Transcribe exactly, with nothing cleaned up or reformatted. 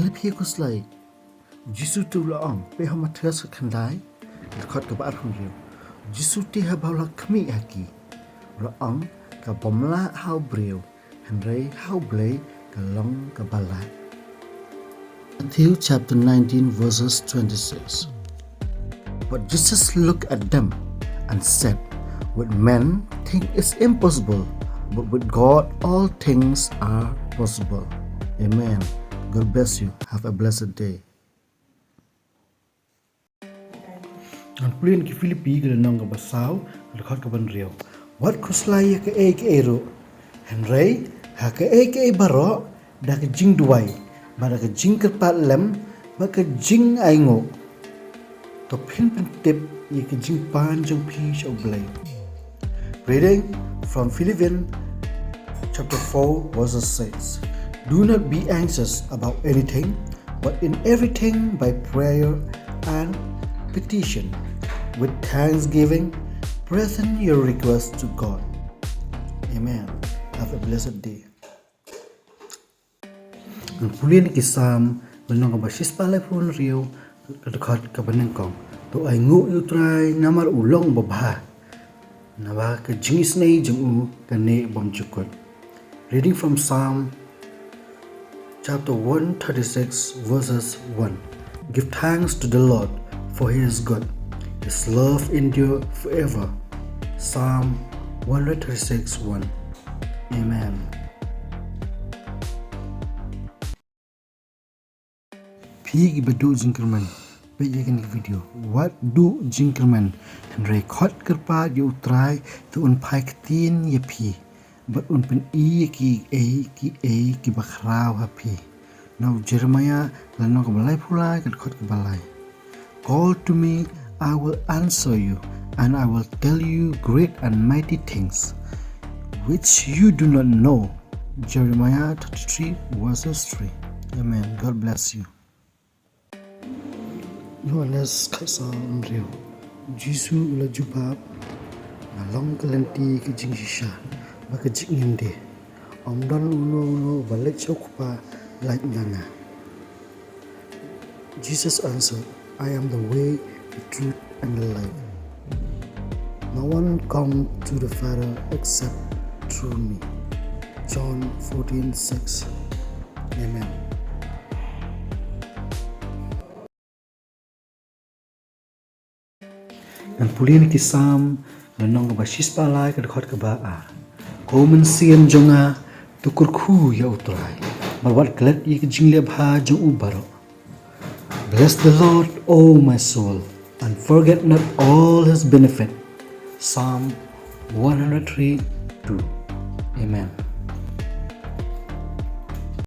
Leh phi khuslai. Jisu te u la ong, peit ha Mathaios ka khyndai, dkhot kaba arphew hynriew. Jisu te haba u la khmih ha ki, u la ong, ka bym lah ha u briew, hynrei ha u Blei ka long kaba lah. Matthew chapter nineteen, verses twenty-six. But Jesus looked at them and said, "With men, thing is impossible, but with God, all things are possible." Amen. God bless you. Have a blessed day. Ngan pule na ki Philippi ka lynnong kaba saw, ka dkhot kaba hynriew. Wat khuslai ïa kaei kaei ruh. Hynrei, ha kaei kaei baroh, da ka jingduwai, bad da ka jingkyrpad lem, bad ka jingainguh, to phin pyntip ïa ka jingpan jong phi sha u Blei. Reading from Philippians chapter four, verses six. Do not be anxious about anything, but in everything by prayer and petition, with thanksgiving, present your request to God. Amen. Have a blessed day. Ngan pule na ki Salm, lynnong kaba shispah laiphew hynriew, ka dkhot kaba nyngkong. To ainguh ïa u Trai namar u long babha. Naba ka jingisynei jong u ka neh bymjukut. Reading from Psalm chapter one thirty-six, verses one. Give thanks to the Lord, for he is good. His love endure forever. Psalm one thirty-six one. Amen. Phi kiba duh jingkyrmen, peit ïa kane ka video. Wat duh jingkyrmen, hynrei khot kyrpad ïa u Trai, te un phai ktien ïa phi, bad un pyni ïa kiei kiei kiba khraw ha phi. Na u Jeremiah, lynnong kaba laiphew lai, ka dkhot kaba lai. Call to me, I will answer you, and I will tell you great and mighty things which you do not know. Jeremiah thirty-three, verses three. Amen. God bless you. Johannes khatsaw hynriew. Jisu u la jubab, nga long ka lynti, ka jingshisha, bad ka jingim de. Ym don uno uno ba leit sha u Kpa lait na nga. Jesus answered, I am the way, the truth, and the life. No one come to the Father except through me. John fourteen six. Amen. Ngan pule na ki Salm, lynnong kaba shispah lai, ka dkhot kaba ar. Ko mynsiem jong nga, to kyrkhu ïa u Trai, bad wat klet ïa ka jingleh bha jong u baroh. Bless the Lord, O my soul, and forget not all his benefit. Psalm one hundred three two. Amen.